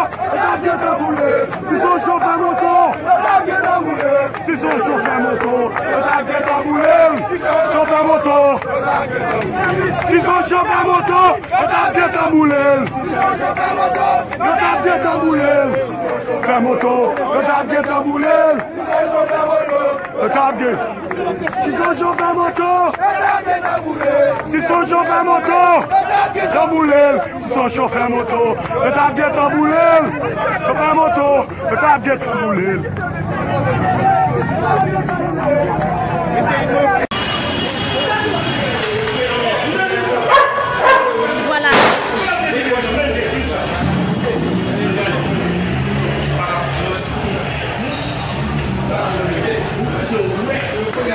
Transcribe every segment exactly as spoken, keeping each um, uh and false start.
yo t ap gentan boule l. Si se yon chofè moto, yo t ap gentan boule l. Si se yon chofè moto, yo t ap gentan boule l. Chofè moto. Si se yon chofè moto, yo t ap gentan boule l. Yo t ap gentan boule l. Chofè moto, yo t ap gentan boule l. Yo t ap gen. Si se yon chofè moto, si se yon chofè moto, yo boule l. Si se yon chofè moto, yo t ap gentan boule l. Chofè moto, yo t ap gentan boule l. Vwala.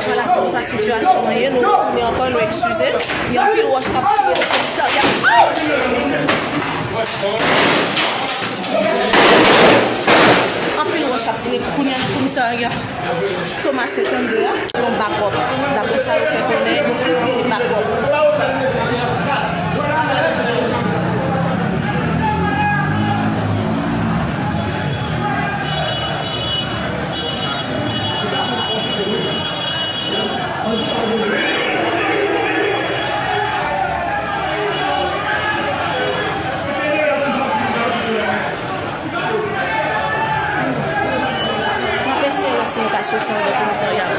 Vwala, se konsa sitiyasyon an ye. Nou retounen ankò, nou eskize. Gen anpil wòch k ap tire nan komisarya. Anpil wòch ap tire kounye a nan komisarya Thomas senkann de a. Yon bakòp. Daprè sa yo fè konnen, se bakòp. M ap eseye wè si nou ka soti anndan komisarya a.